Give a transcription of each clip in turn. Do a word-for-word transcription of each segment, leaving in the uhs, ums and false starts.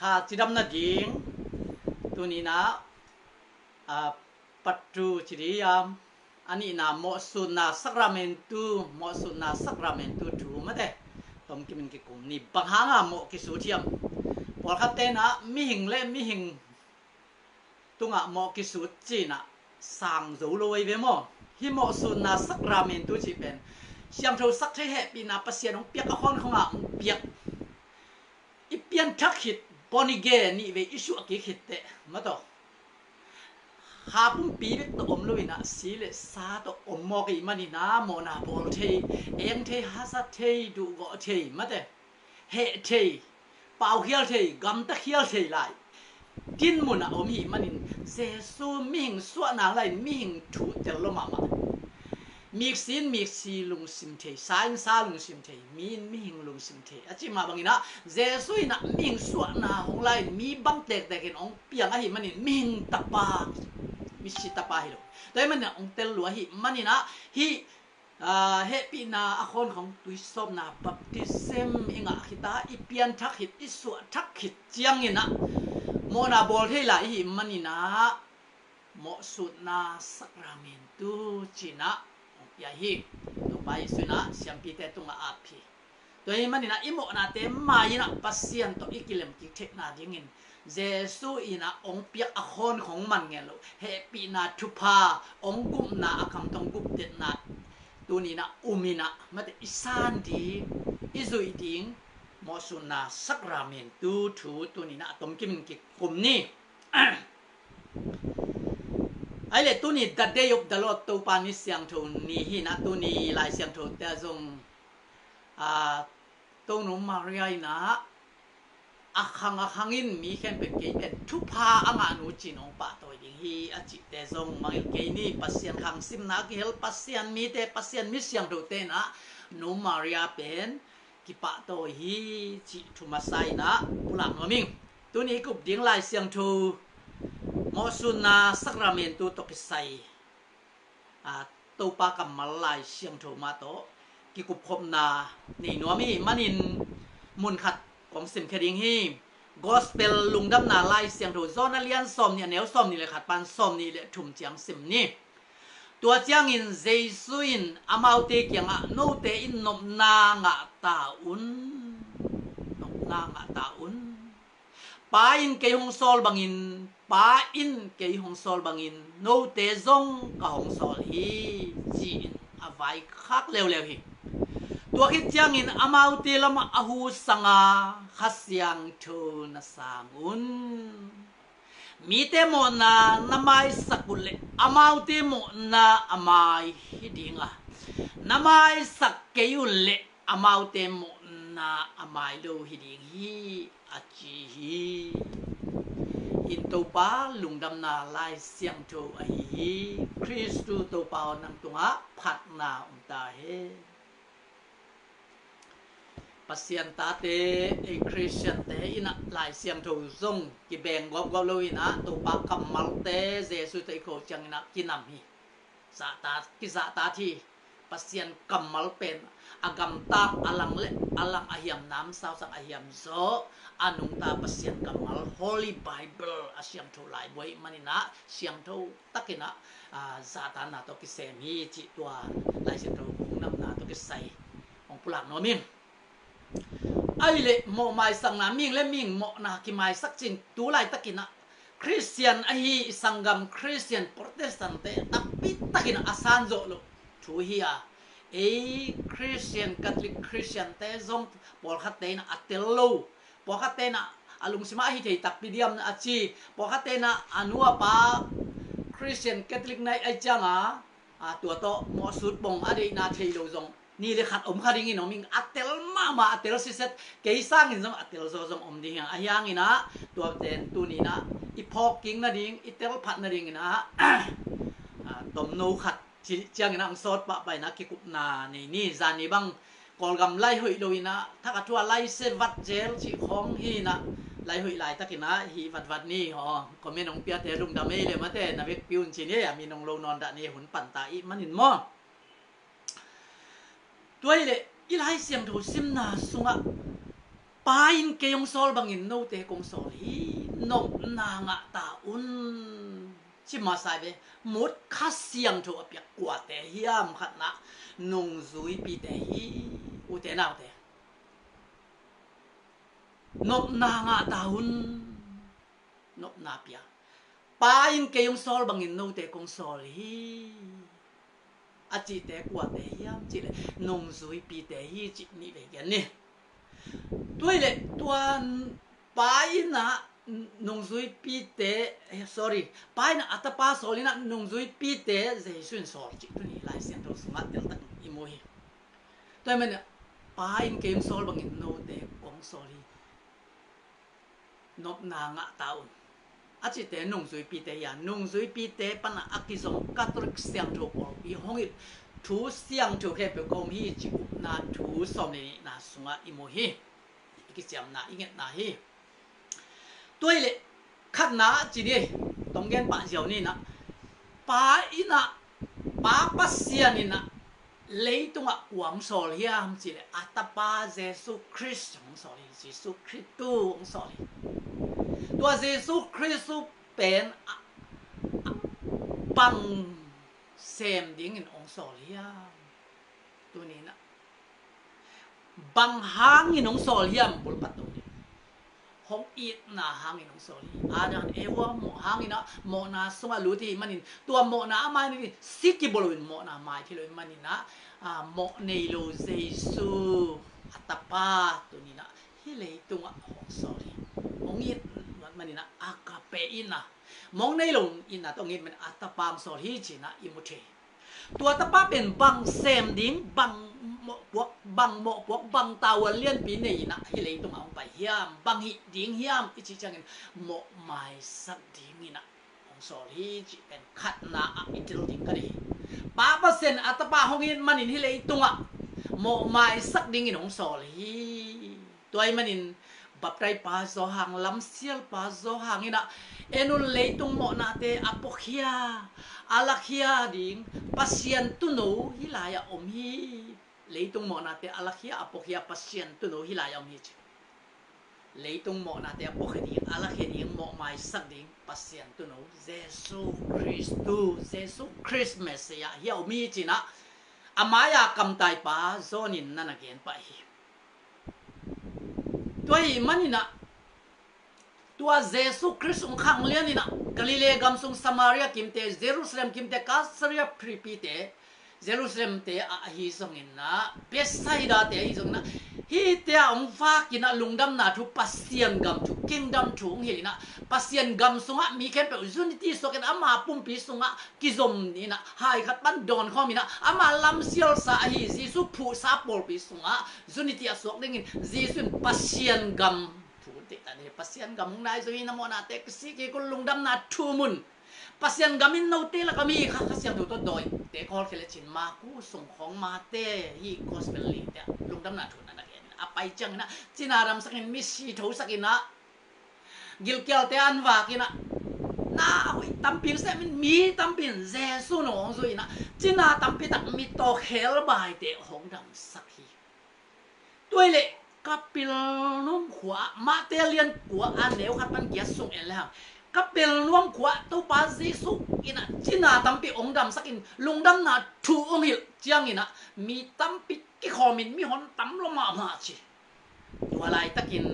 Kha cidam nading, tuni-in ah, a, part two ci dih hiam, a nihna mawhsutna sakramentu, mawhsutna sakramentu thu mate, tomkimin kikum ni. Bang hanga mawh kisut hiam? Pawlkhatte in ah mihing le mihing tungah mawh kisut ci-in ah sang zo lo ei ve maw? Hih mawhsutna sakramentu cih pen siangtho sak thei, hehpihna Pasian hong piak a khawnkhong ah hong piak, i pianthak khit, born again nih vei i suah kik khit teh, mataw, kha pumpi bek tawh om lo-in ah, si le sa tawh om mawk ahih manin ah, mawhna bawl thei, eng thei, hasa thei, duhgawh thei, mate, heh thei, paukhial thei, gamta khial thei lai dinmun ah om ahih manin, Jesu mihing suahna lai-in mihing thu tel lo mahmah. Miksi in miksi lungsim thei, sa in sa lungsim thei, mi in mihing lungsim thei, a cih mah bangin ah, Jesu in ah mihing suahna hong lai-in mi bang tektek in hong piang ahih manin, mihing tapa, misi tapa hi lo. Tua ahih manin ah hong tel lua ahih manin ah, hih, aa, hehpihna a khawnkhong tuisawpna, baptism i ngah khit a, i pianthak khit, i suahthak khit ciangin ah, mawhna bawl thei lai ahih manin ah, mawhsutna sakramentu ci-in ah hong pia hi. Topa Jesu in ah siampite tungah a ap hi. Tua ahih manin ah i mawhnate mai-in ah Pasian tawh i kilem kik theihna dingin, Jesu in ah hong piak a khawnkhong man ngen lo, hehpihna thupha, hong gupna, a kam tawh hong gup detna, tuni-in ah um in ah, mate, i san ding, i zuih ding, mawhsutna sakramentu thu tuni-in ah tomkimin kikum ni. Ahih leh tuni The Day of the Lord, Topa ni siangtho ni hi-in ah, tuni Lai Siangthote ah zong, aa, Tonu Maria in ah, a khang a khangin mi khempeuh, kei pen thupha a ngahnu ci-in hong pahtawi ding hi, a cihte zong mangngilh kei ni. Pasian khang simna a kihel Pasian mite, Pasian mi siangthote in ah Nu Maria pen kipahtawi hi cih thu masa in ah pulak nuam ing. Tuni i kup ding Lai Siangtho, mawhsutna sakramentu tawh kisai, a, Topa kammal Lai Siangtho mah tawh kikupkhopna nei nuam ahih manin, mun khat kong simkhia ding hi. Gospel, Lungdamna Lai Siangtho, John a lian sawmnih, a neu sawmnih le khat pan sawmnih le thum ciang sim ni. Tua ciangin Jesu in amaute kiangah, "Note in nopna ngah ta un, nopna ngah ta un. Pa in kei hong sawl bangin, Pa in kei hong sawl bangin, note zong ka hong sawl hi," ci-in a vaikhak leuleu hi. Tua khit ciangin amaute lamah a husang a, "Kha Siangtho na sang un. Mite mawhna na maisak uh leh amaute mawhna a mai hi ding a, na maisak kei uh leh amaute mawhna a mai lo hi ding hi," a ci hi. Hih in Topa Lungdamna Lai Siangtho ahi hi. Khristu Topa aw, nang tungah phatna om ta hen. Pasian tate, ei Khristiante in ah Lai Siangtho zong kibeng gawpgawp lo-in ah, Topa kammalte Jesu tawh i kho ciangin ah kinam hi. Zahtat, kizahtat hi. Pasian kammal pen a gamtat, a lang le a lang, a hiam namsau sang, a hiam zaw a nungta Pasian kammal, Holy Bible, a siangtho laibu ahih manin ah, siangtho takin ah, a, zahtatna tawh kisem hi cih tua Lai Siangtho hong namna tawh kisai hong pulak nuam ing. Ahih leh mawh maisakna, mihing le mihing mawhna kimaisak cih in, tu laitakin ah Khristian ahi i sanggam Khristian Protestant-te takpi takin ah a san zawh loh thu hi a, ei Khristian, Catholic Khristiante zong pawlkhatte in ah a tel lo. Pawlkhatte in ah a lungsim ah ahi thei takpi diam a ci, pawlkhatte in ah a nu a pa Khristian Catholic na hih ciang a, a, tua tawh mawhsut bawng a deihna thei lo zong ni le khat om kha dingin om ing. A tel mahmah, a tel siset, kei sangin zong a tel zaw zong om ding hi. Ahi hangin ah, tua pen tuni-in ah i phawk kik nading, i tel phat nadingin ah, a, tomno khat ci-, ciangin ah hong sawt pahpah in ah kikupna nei ni. Zani bang Kawlgam lai hoih lo-in ah, thak a thu a lai se vat zel cih khawng hi-in ah, lai hoih laitakin ah hih vatvat ni. Aw, comment hong piate lungdam ei le, mate, na vekpi un ci ni, a min hong lo nawn dah ni, hun pan ta ahih manin maw. Tua ahih leh i Lai Siangtho simna sungah Pa in kei hong sawl bangin note kong sawl hi, nopna ngah ta un. Ci masa ve, mut Kha Siangtho a piak kuate hiam? Khatna, nungzuipite hi. Ute naute, nopna ngah ta un. Nopna pia. Pa in kei hong sawl bangin note kong sawl hi, a cihte kuate hiam cih leh nungzuipite hi cih nih vei gen ni. Tua hi leh tua Pa in ah nungzuipite, eh, sorry, Pa in ah a tapa sawl in ah nungzuipite Jesu in sawl cih tuni Lai Siangtho sungah teltak i mu hi. Tua hi manin ah Pa in kei hong sawl bangin note kong sawl hi, nopna ngah ta un, a cihte nungzuipite hi a, nungzuipite panah a kizom Catholic siangtho pawlpi hong it thu siangtho khempeuh ka um hi cih upna thu sawm le nihna sungah i mu hi. I kiciamna, i ngetna hi. Tua hi leh khatna ci ni, tawm gen pah ziau ni nah. Pa in ah, Pa Pasian in ah leitungah kua hong sawl hiam cih leh a tapa Jesu Khrist hong sawl hi. Jesu Khrist tu hong sawl hi. Tua Jesu Khrist tu pen a, a, bang sem dingin hong sawl hiam? Tuni nah bang hangin hong sawl hiam? Bulpat tuni hong itna hangin hong sawl hi. Adam Eva mawh hangin ah mawhna sungah lut hi manin, tua mawhna a mai ni si kibawl loin mawhna mai thei lo hi manin ah, ah, mawh nei lo Jesu a tapa tuni nah hih leitungah hong sawl hi. Hong it manin ah agape itna, mawh nei lo itna tawh hong it manin a tapa hong sawl hi ci nah i mu thei. Tua tapa pen bang sem ding, bang mawhpuak, bang mawhpuak, bang tavuan lianpi nei in ah hih leitungah hong pai hiam, bang hih ding hiam i cih ciangin mawhmaisak dingin ah hong sawl hi cih pen khatna ah i tel ding ka deih hi. Pa Pasian a tapa hong it manin hih leitungah mawhmaisak dingin hong sawl hi. Tua ahih manin baptaipa Johan, lamsialpa Johan in ah, en un, leitung mawhnate a puakhia, a lakhia ding Pasian tuuno hih lai-ah om hi. Leitung mawhnate a lakhia, a puakhia Pasian tuuno hih lai-ah om hi ci. Leitung mawhnate a puakhia ding, a lakhia ding, mawhmaisak ding Pasian tuuno Jesu Khrist tu, Jesu Khrist Messiah hih a om hi ci nah a mai-a kamtaipa John in na na gen pah hi. Tua ahih manin ah tua Jesu Khrist hong khang lian in ah Galilee gam sung Samaria kimte, Jerusalem kimte, Caesarea Philippi te, Jerusalem te ah ahi zongin ah, Bethsaida te ahi zongin ah, hihte ah hong vak in ah lungdamna thu, Pasian gam thu, kingdom thu hong hilh in ah, Pasian gam sungah mi khempeuh unity suak in ah ama pumpi sungah kizom in ah, hai khat pan dawn khawm in ah, ama lamsialsa ahi Jesu phuhsa pawlpi sungah unity a suak dingin Jesu in Pasian gam thu teh ta ni, Pasian gam hong nai zo hi, na mawhnate kisik kik un, lungdamna thu mu un. Pasian gam in note lakah om hi, Kha, Kha Siangtho tawh dawite ka hawlkhia lecin Marku sung khawng, Mate, hih gospel lite ah lungdamna thu na na gen in ah, a pai ciangin ah cina damsak in, misi thosak in ah, gilkialte an vak in ah, na hoih tampi sem in, mi tampi in Jesu nong zui in ah, cina tampi tak mittaw khelbaite hong damsak hi. Tua hi leh Kapernaum khua-ah, Mate lian kua a neu khat pan giat sung en le hang, Kapernaum khua-ah Topa Jesu in ah cina tampi hong damsak in, lungdamna thu hong hilh ciangin ah mi tampi kikhawm in, mihon tam lua mahmah ci. Tua laitakin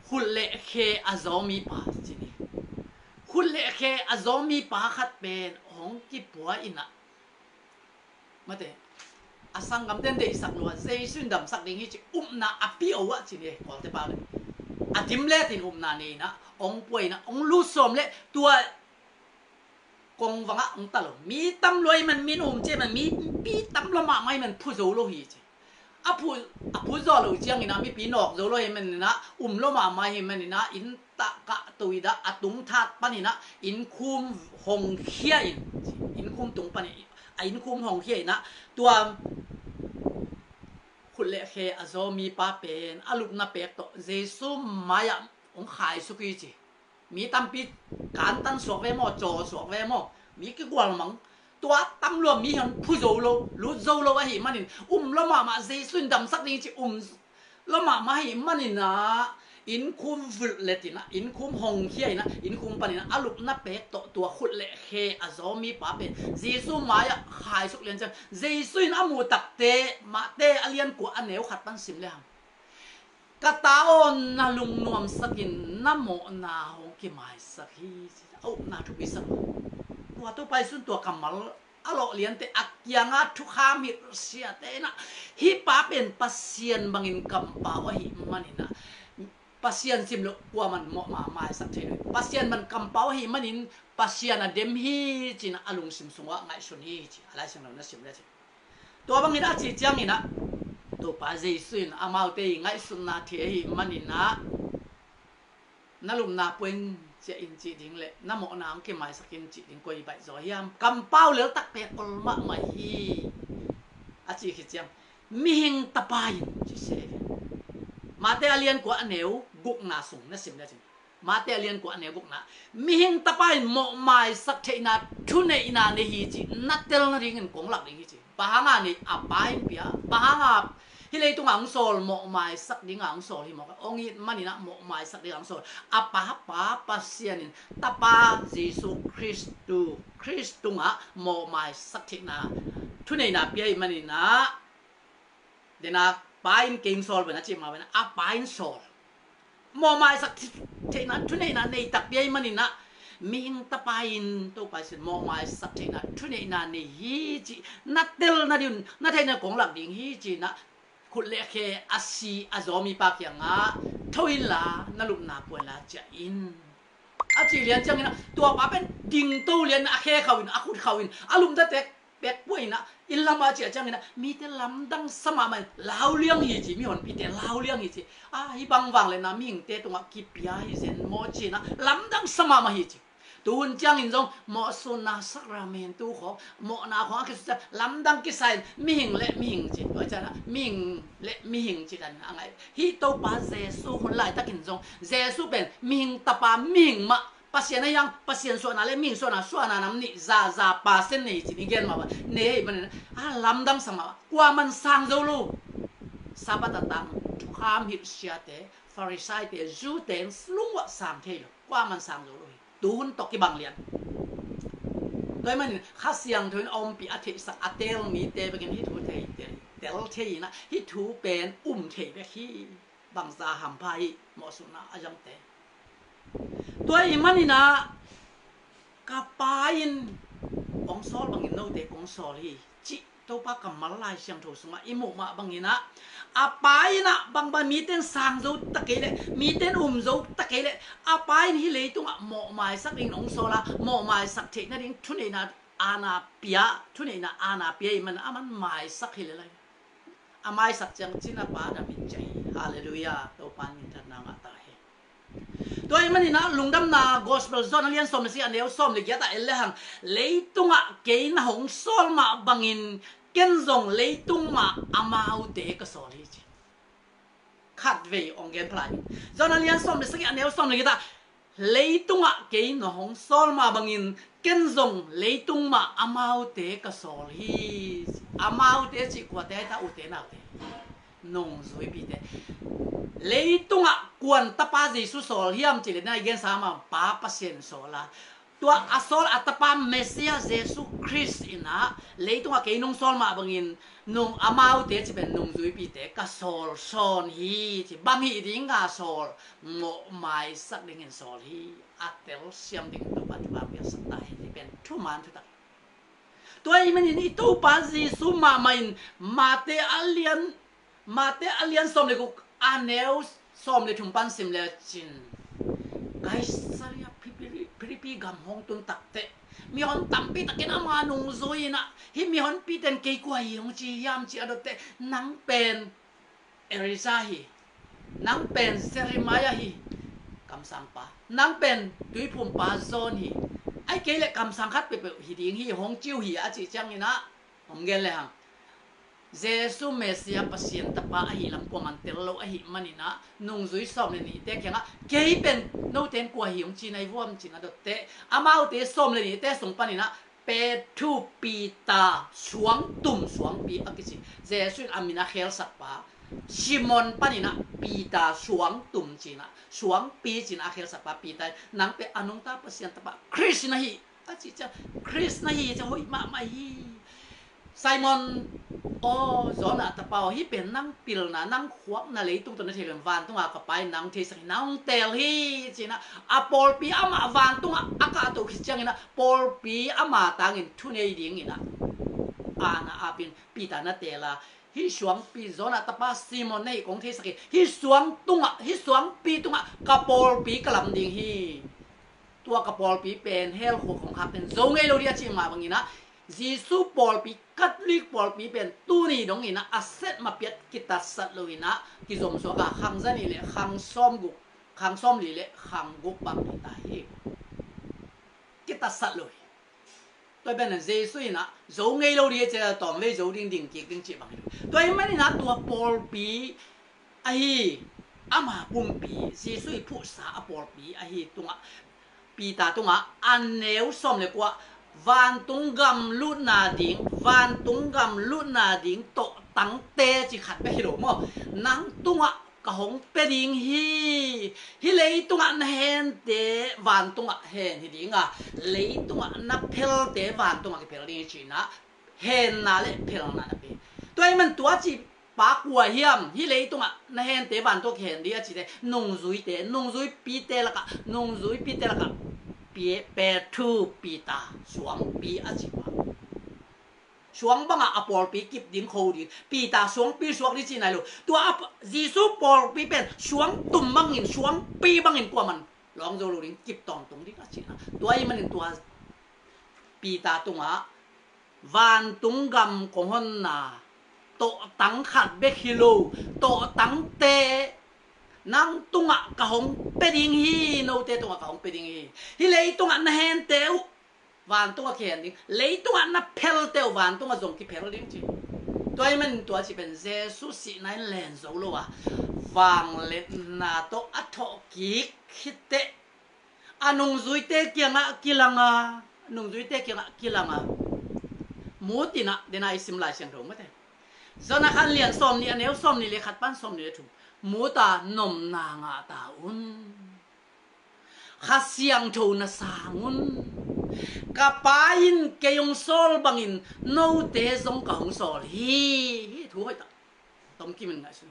khut le khe a zaw mipa ci ni, khut le khe a zaw mipa khat pen hong kipua in ah, mate, a sanggamten deihsak lua, Jesu in damsak ding hi ci upna a pia uh ah ci ni, Kawlte pau le a dim letin upna nei in ah hong pua in ah, hong lut sawm leh tua kongvang ah hong ta lo. Mi tam lua ahih man, mi um ci ahih man, mipi tam lua mahmah ahih man phu zo lo hi ci. A phu, a phu zawh loh ciangin ah mipi nawk zo lo ahih manin ah, um lua mahmah ahih manin ah, inn tah kah to in ah, a tung that panin ah innkhum hong khia in, innkhum tung panin, a innkhum hong khia in ah, tua khut le khe a zaw mipa pen a lupna pek tawh Jesu mai-ah hong khaisuk hi ci. Mi tampi kantan suak ve maw, caw suak ve maw, mi kigual mang. Tua tam lua mihon phu zo lo, lut zo lo ahih manin, um lua mahmah, Jesu in damsak ding ci, um Ka mahmah ahih manin ah, innkhum vulh letin ah, innkhum hong khia in ah, innkhum panin ah, a lupna pek tawh tua khut le khe a zawmi pa pen Jesu mai-ah khaisuk lian ciang, Jesu in a muh takte, Mate a lian kua a neu khat pan sim le hang. Ka ta aw, na lungnuamsak in, na mawhna hong kimaisak hi, ci a upna thupi sak. Tua Topa Jesu in tua kammal a lawh liante a kiangah thukham hilh siate in ah, hih pa pen Pasian bangin kampau ahih manin ah, Pasian sim loh kuaman mawh ma maisak thei lo hi. Pasian bang kampau ahih manin Pasian a dem hi, ci-in ah a lungsim sungah ngaihsun hi, ci a Lai Siangtho na sim le ci. Tua bangin a cih ciangin ah, Topa Jesu in amaute i ngaihsutna thei ahih manin ah, na lupna puan ciah in cih ding le na mawhna hong kimaisak in cih ding koi baih zaw hiam? Kampau leltak pek ol mahmah hi. A cih khit ciang, mihing tapa in ci se. Mate a lian kua a neu gukna sung na sim le cin. Mate a lian kua a neu gukna. Mihing tapa in mawhmaisak theihna thuneihna nei hi cih na tel nadingin kong lak ding hi ci. Bang hanga nei a pa in pia, bang hanga hih leitungah hong sawl, mawhmaisak dingah hong sawl hi mawk a, hong it manin ah mawhmaisak dingah hong sawl. A pa, Pa Pasian in Tapa Jesu Khristu, Khrist tungah mawhmaisak theihna thuneihna pia hi manin ah, dena Pa in kei hong sawl pen a cih mah pen a Pa in sawl. Mawhmaisak theihna thuneihna nei takpi ahih manin ah, mihing tapa in Topa Jesu in mawhmaisak theihna thuneihna nei hi cih na tel nading un, na theihna kong lak ding hi ci-in ah, khut le khe a si a zawmi pa kiangah, tho inla na lupna puan la ciah in, a cih lian ciangin ah, tua pa pen dingto lian a khe khauh in, a khut khauh in, a lupna tek pek puai in ah, inn lamah a ciah ciangin ah, mite lamdang sa mahmah in, lauliang hi ci, mihonpite lauliang hi ci. A, hih bang vangliatna mihingte tungah kipia hi zen maw ci-in ah, lamdang sa mahmah hi ci. Tuhun ciangin zong mawhsutna sakramentu khawng, mawhna khawng a kisut ciang lamdang kisa in, mihing le mihing ci. Tua ciangin ah mihing le mihing ci dan a ngai. Hih Topa Jesu hun laitakin zong, Jesu pen mihing tapa, mihing mah, Pasian a hiang, Pasian suahna le mihing suahna, suahna nam nih, za, za percent nei ci-in i gen mah bang, nei hi bang, a lamdang sa mah, kuaman sang zo lo. Sabbath a tang thukham hilh siate, Pharisaite, Jew-te in lungua sang thei lo, kuaman sang zo lo hi. Tuhun tawh kibang lian. Tua ahih manin Kha Siangtho in a ompih a theihsak a teel mite bekin hih thu thei, tel, tel thei in ah, hih thu pen um thei bek hi. Bangza hampha hi, mawhsutna a zangte. Tua ahih manin ah, ka Pa in hong sawl bangin note kong sawl hi, cih Topa kammal Lai Siangtho sungah i muh mah bangin ah, a Pa in ah bangbang mite in sang zo ta kei leh, mite in um zo ta kei leh, a Pa in hih leitungah mawhmaisak dingin hong sawl a, mawhmaisak theih nading thuneihna aana pia, thuneihna aana pia ahih manin aman maisak hi lel hi. A maisak ciang cina pa dam in ciah hi. Halleluiah. Topa in minthanna ngah ta hi. Tua ahih manin ah Lungdamna Gospel John a lian sawm le sagih a neu sawm le giat ah en le hang, leitungah kei na hong sawl mah bangin ken zong leitung mah amaute ka sawl hi ci. Khatvei hong gen pha lai. John a lian sawm le sagih a neu sawm le giat ah, leitungah kei na hong sawl mah bangin ken zong leitung mah amaute ka sawl hi. Amaute cih kuate hi ta, ute naute, nungzuipite. Leitungah kuan tapa Jesu sawl hiam cih leh na i gensa mah, Pa Pasian sawl a, tua a sawl a tapa Messiah Jesu Khrist in ah leitungah kei nong sawl mah bangin nung, amaute cih pen nungzuipite ka sawl sawn hi ci. Bang hih dinga sawl? Mawhmaisak dingin sawl hi. A telsiam dingin Topa thupha piaksak ta hi. Hih pen thuman thutak. Tua ahih manin i Topa Jesu mahmah in Mate a lian, Mate a lian sawm le guk a neu sawm le thum pan sim le cin, Kaisaria Philippi, Philippi gam hong tun takteh, mihon tampi takin ama nungzui in ah, hih mihonpite in kei kua hi hong ci hiam ci a dotteh, nang pen Elija hi, nang pen Jeremiah hi, kamsangpa, nang pen tuiphumpa John hi, ahih kei leh kamsang khat peuhpeuh hi ding hi, hong ci uh hi a cih ciangin ah, hong gen le hang. Jesu Messiah Pasian Tapa ahih lam kuaman tel lo ahih manin ah, nungzui sawm le nihte kiangah, kei pen note in kua hi hong ci na hi vuam ci-in a dotteh, amaute sawm le nihte sung panin ah, Peter, Peter, suangtum, suangpi a kici, Jesu in a min a khelsakpa, Simon panin ah Peter suangtum ci-in ah, suangpi ci-in ah a khelsakpa Peter in, "Nang pen a nungta Pasian Tapa Khrist na hi," a cih ciang, "Khrist na hi," ci-a hoih mahmah hi. "Simon aw, Jonah tapa aw, hih pen nang pilna, nang khuakna, leitung tawh na thei lo in, vantung a ka Pa in nang theisak hi, nang teel hi," ci-in ah, a pawlpi amah vantung ah a kahtoh khit ciangin ah, pawlpi ama tangin thunei dingin ah, a na apin Peter na teel a, "Hih suangpi, Jonah tapa Simon na hi kong theisak hi. Hih suang tungah, hih suangpi tungah ka pawlpi ka lam ding hi. Tua ka pawlpi pen hell khua kong khak ding, zo ngei lo ding," a cih mah bangin ah, Jesuh pawlpi, Catholic pawlpi pen tuni dongin ah a set ma piat kitatsat loin ah kizomsuak a, khang za nih le khang sawmguk, khang sawmli le khang guk bang hi ta hi. Kitatsat lo hi. Tua pen Jesuh in ah zo ngei lo ding hi ci-a, tawmvei zo ding, ding kik ding cih bang hi lo. Tua ahih manin ah tua pawlpi ahi, ama pumpi, Jesuh i phuhsa a pawlpi ahi tungah, Peter tungah a neu sawm le kua, vantung gam lutna ding, vantung gam lutna ding tawhtangte ci khat bek hi lo maw. "Nang tungah ka hong pia ding hi. Hih leitungah na hente vantungah hen hi ding a, leitungah na phelte vantungah kiphel ding hi," ci-in ah henna le phelna na pia. Tua ahih man tua cih pa kua hiam, "Hih leitungah na hente vantungah kihen ding," a cihte? Nungzuite, nungzuipite lakah, nungzuipite lakah Pe-, Petru, Peter, suangpi a cih pa. Suang bangah a pawlpi kip ding, kho ding, Peter suangpi suak ding cih nai lo. Tua a pa-, Jesuh pawlpi pen suangtum bangin, suangpi bangin kuaman lawng zo lo ding, kip tawntung ding a cihna. Tua ahih manin tua Peter tungah vantung gam kong honna, tawhtang khat bek hi lo, tawhtangte nang tungah ka hong pia ding hi, note tungah ka hong pia ding hi. Hih leitungah na hente uh vantungah kihen ding, leitungah na phelte uh vantungah zong kiphel ding ci. Tua ahih manin tua cih pen Jesuh sihna in len zo lo a, vangliatna tawh a thawhkik khitteh a nungzuite kiangah kilang a, nungzuite kiangah kilang a, mu tin ah, dena i sim Lai Siangtho mate, Jonah khan lian sawmnih, a neu sawmnih le khat pan sawmnih le thum, "Mu ta, nopna ngah ta un. Kha Siangtho na sang un. Ka Pa in kei hong sawl bangin note zong ka hong sawl hi." Hih thu hoih tak, tomkim in ngaihsun.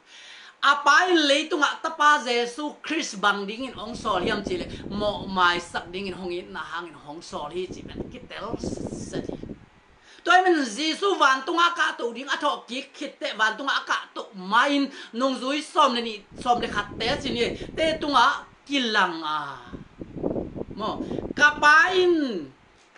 A Pa in leitungah Tapa Jesuh Khrist bang dingin hong sawl hiam cih leh, mawhmaisak dingin hong itna hangin hong sawl hi cih pen kitel set hi. Tua ahih manin Jesuh vantungah a kahtoh ding a thawhkik khitteh, vantungah a kahtoh ma-in nungzui sawm le nih, sawm le khatte ci ni, te tungah kilang a, maw, "Ka Pa in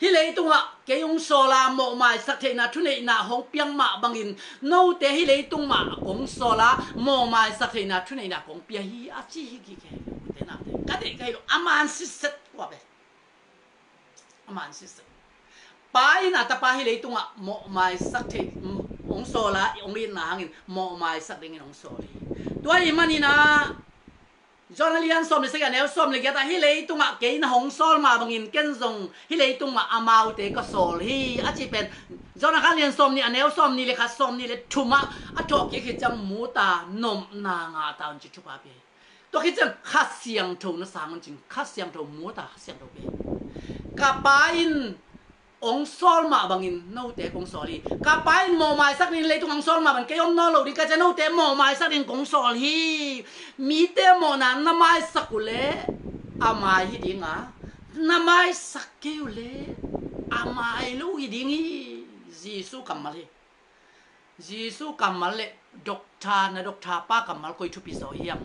hih leitungah kei hong sawl a, mawhmaisak theihna thuneihna hong piak mah bangin note hih leitung mah kong sawl a, mawhmaisak theihna thuneihna kong pia hi," a ci hi kik hi. Ka deih ka hi lo, a man sitset kua pen. A man sitset. Pa in a Tapa hih leitungah mawhmaisak theih, hong sawl a, hong itna hangin mawhmaisak dingin hong sawl hi. Tua ahih manin ah, John a lian sawm le sagih, a neu sawm le giat ah, "Hih leitungah kei na hong sawl mah bangin ken zong hih leitung mah amaute ka sawl hi," a cih pen John a khan lian sawmnih, a neu sawmnih le khat, sawmnih le thum ah a thawhkik khit ciang, "Mu ta, nopna ngah ta un," ci thupha pia hi. Tua khit ciang, "Kha Siangtho na sang un," ci-in Kha Siangtho, "Mu ta, Kha Siangtho pia hi. Ka Pa in hong sawl mah bangin note kong sawl hi. Ka Pa in mawhmaisak ding, leitung hong sawl mah bangin kei om nawn lo ding, ka ci a, note mawhmaisak ding kong sawl hi. Mite mawhna na maisak uh leh a mai hi ding a, na maisak kei uh leh a mai lo hi ding hi." Jesuh kammal hi. Jesuh kammal le doctor, na doctor pa kammal koi thupi zaw hiam?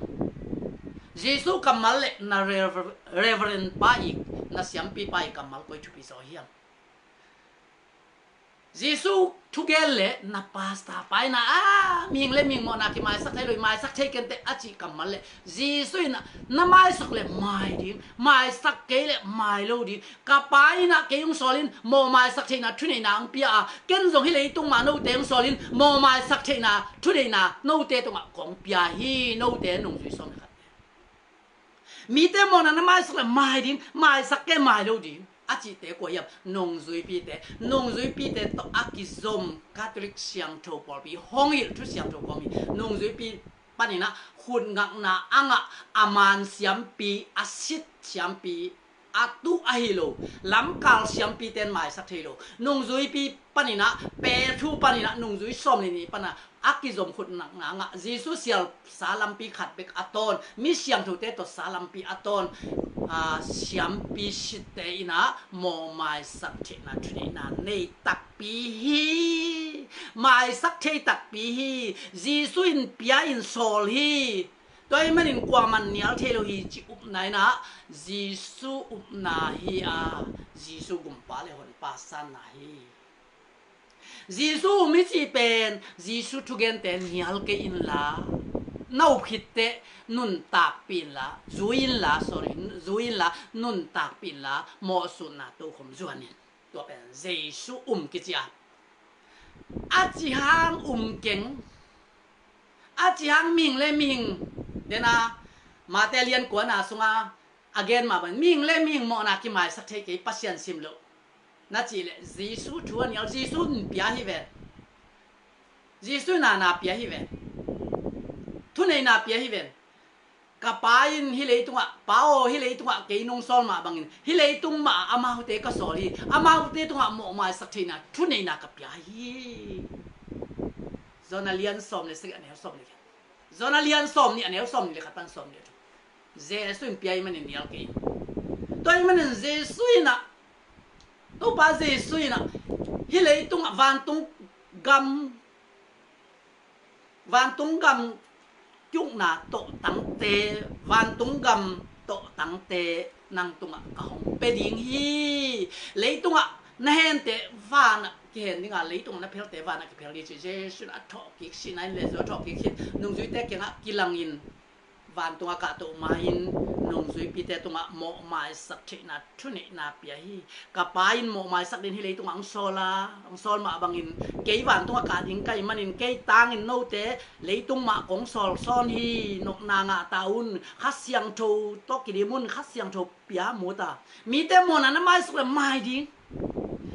Jesuh kammal le na rever-, reverend pa i, na siampi pa i kammal koi thupi zaw hiam? Jesuh thugen le na pastor pa i na, a, mihing le mihing mawhna kimaisak thei lo hi, maisak thei kenteh a cih kammal le Jesuh in ah, "Na maisak le mai ding, maisak kei le mai lo ding. Ka Pa in ah kei hong sawl in, mawhmaisak theihna thuneihna hong pia a, ken zong hih leitung mah note hong sawl in, mawhmaisak theihna thuneihna note tungah kong pia hi, note nungzui sawm le khat." Mite mawhna na maisak le mai ding, maisak kei, mai lo ding. A cihte kua hiam? Nungzuipite. Nungzuipite tawh a kizom Catholic siangtho pawlpi hong hilh thu siangtho kong hi. Nungzuipi paninah khutngakna a ngah a man siampi, a sit siampi, a tuh ahi lo, lamkal siampite in maisak thei lo. Nungzuipi paninah, Petru paninah, nungzui sawm le nih panah a kizom khutngakna a ngah Jesu sialsa lampi khat bek a tawn, mi siangthote tawh sa lampi a tawn, a, siampi sitte inah mawh maisak theihna thuneihna nei takpi hi. Maisak thei takpi hi. Jesu in pia in sawl hi. Tua ahih manin kuaman nial thei lo hi cih upna inah Jesu upna hi a, Jesu gumpa le honpa sanna hi. Jesu um i cih pen Jesu thugente nial kei inla, na up khitteh nuntakpih inla, zui inla, sorry, zui inla, nuntakpih inla, mawhsutna tokhom zuan in. Tua pen Jesu um kici a. A ci hang um keng. A ci hang mihing le mihing dena Mate lian kuana sunga a gen mah bang mihing le mihing mawhna kimaisak thei kei, Pasian sim loh. Na cih leh Jesu thu a nial, Jesu in pia hi ven. Jesu in a na pia hi ven. Thuneihna pia hi ven. Ka Pa in hih leitungah, Pa aw, hih leitungah kei nong sawl mah bangin hih leitung mah ah amaute ka sawl hi. Amaute tungah mawh maisak theihna thuneihna ka pia hi. John a lian sawm le sagih a neu sawm le khat. John a lian sawm nih a neu sawm nih le khat pan sawm le thum. Jesu in pia ahih manin nial kei. Tua ahih manin Jesu inah, Topa Jesu inah hih leitungah vantung gam, vantung gam kiukna tawhtangte, vantung gam tawhtangte nang tungah ka hong pia ding hi. Leitungah na hente vanah kihen dinga, leitungah na phelte vanah kiphel ding ci. Jesu in a thawhkik, sihna in lezu a thawhkik hi. Nungzuite kiangah kilangin vantung a kahto ma-in nungzuipite tungah mawh maisak theihna thuneihna pia hi. Ka Pa in mawh maisak ding hih leitungah hong sawl a, hong sawl mah bangin kei vantung a kah ding ka hih manin kei tangin note leitung mah kong sawl sawn hi. Nopna ngah ta un. Kha Siangtho tawh kidim un. Kha Siangtho pia mu ta. Mite mawhna na maisak le mai ding,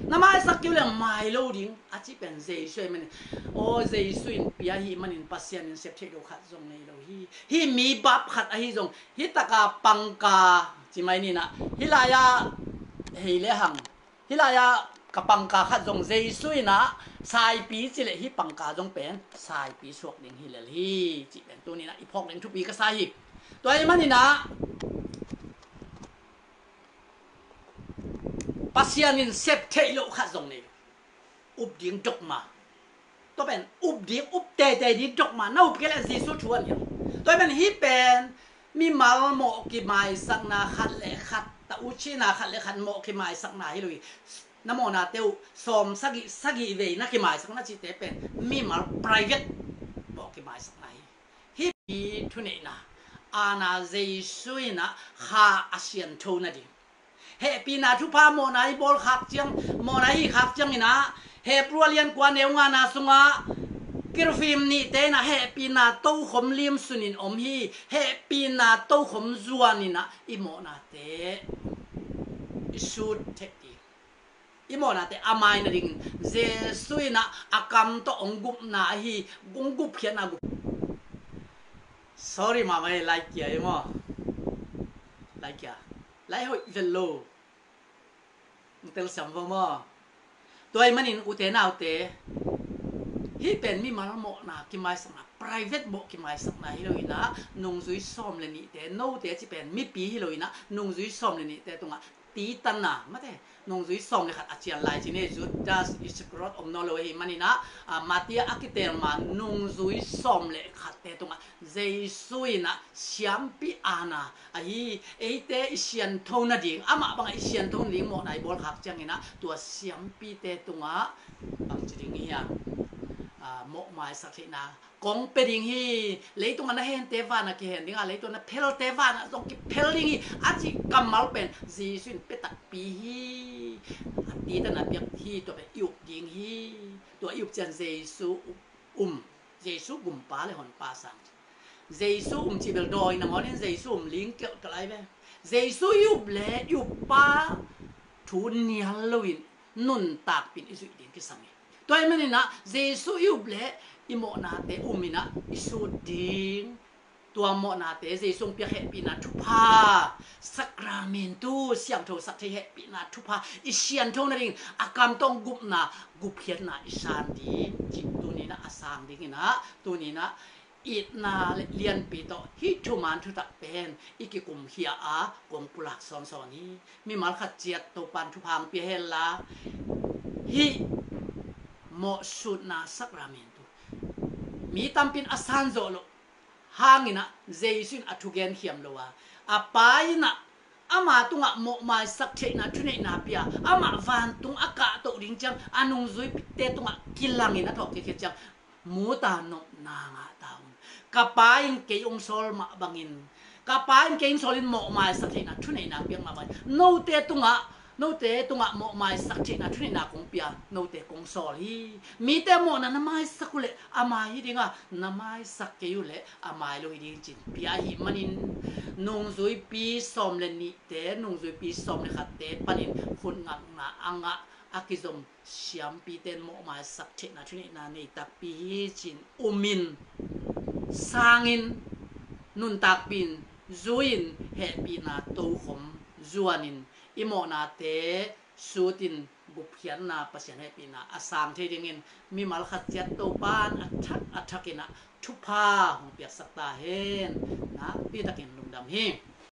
na maisak kei uh le mai lo ding a cih pen Jesu ahih manin, aw, Jesu in pia ahih manin Pasian in sep theih lo khat zong nei lo hi. Hih mi bap khat ahi zong, hih taka pangka ci mai ninah, hih lai-ah hei le hang, hih lai-ah ka pangka khat zong Jesu inah saipi ci leh hih pangka zong pen saipi suak ding hi lel hi cih pen tuni inah i phawk ding thupi ka sa hi. Tua ahih maninah Pasian in sep theih loh khat zong nei lo. Up ding dogma. Tua pen up ding, up teitei ding dogma. Na up kei leh Jesu thu a nial. Tua pen hih pen mimal mawh kimaisakna khat le khat, ta u cihna khat le khat mawh kimaisakna hi lo hi. Na mawhnate uh sawm sagih, sagih vei na kimaisakna cihte pen mimal private mawh kimaisakna hi. Hih pi thuneihna, aana Jesu inah kha a siantho nading. Hehpihna thupha mawhna i bawl khak ciang, mawhna i khak ciang inah, Hebru a lian kua neu ngana sungah, kerufim nihte inah hehpihna tokhom limsunin om hi. Hehpihna tokhom zuan inah i mawhnate i sut theih ding. I mawhnate a mai nadingin Jesu inah a kam tawh hong gupna ahi, hong gupkhiatna gup. Sorry mahmah e, lai kia e maw. Lai kia. Lai hoih vet lo. Hong telsiam vo maw. Tua ahih manin ute naute, hih pen mimal mawhna kimaisakna, private mawh kimaisakna hi lo inah, nungzui sawm le nihte, note ci pen mipi hi lo inah, nungzui sawm le nihte tungah titanna, mate, nungzui sawm le khat a cian lai ci ni, Judas Iskariot om nawn lo ahih maninah, a, Matthai a kiteel ma nungzui sawm le khatte tungah Jesu inah siampi aana ahi, eite i siantho nading, amah bangah i siantho nading mawhna i bawl khak ciang inah tua siampite tungah bangci ding i hiam? A, mawh maisak theihna kong pia ding hi. Leitungah na hente vanah kihen dinga, leitungah na phelte vanah zong kiphel ding hi a cih kammal pen Jesu in pia takpi hi. A titanna piak hi, tua pen i up ding hi. Tua i up ciang Jesu um, Jesu gumpa le honpa sang. Jesu um cih bel dawi nangawnin Jesu um ling kelhkelh ai ve. Jesu i up le i uppa thu nial loin nuntakpin i zuih ding kisam hi. Tua ahih manin ah Jesu i up leh i mawhnate um in ah i sut ding. Tua mawhnate Jesu hong piak hehpihna thupha, sakramentu, siangtho sak thei hehpihna thupha i siangtho nading a kam tawh gupna, gupkhiatna i san ding cih tuni in ah a sang dingin ah tuni in ah itna le lianpi tawh hih thuman thutak pen i kikumkhia a kong pulak sawnsawn hi. Mimal khat ciat Topan thupha hong pia hen la, hih mawhsutna sakramentu mi tampin a san zawh loh hangin ah Jesu in a thugen khiam lo a, a Pa in ah ama tungah mawhmaisak theihna thuneihna pia, amah vantung a kahtoh ding ciang a nungzuipite tungah kilangin a thawhkik khit ciang, mu ta, nopna ngah ta un. Ka Pa in kei hong sawl mah bangin, ka Pa in kei hong sawlin mawhmaisak theihna thuneihna piak mah bangin note tungah, note tungah mawhmaisak theihna thuneihna kong pia, note kong sawl hi. Mite mawhna na maisak uh leh a mai hi ding a, na maisak kei uh leh a mai lo hi ding cih pia ahih manin nungzuipi sawm le nihte, nungzuipi sawm le khatte panin khutngakna a ngah a kizom siampite in mawhmaisak theihna thuneihna nei takpi hi ci-in umin, sangin, nuntakpin, zui-in, hehpihna tokhom zuanin i mawhnate sutin gupkhiatna, Pasian hehpihna a sang thei dingin mimal khat ciat Topan a thak a thakin ah thupha hong piaksak ta hen. Nakpi takin lungdam hi.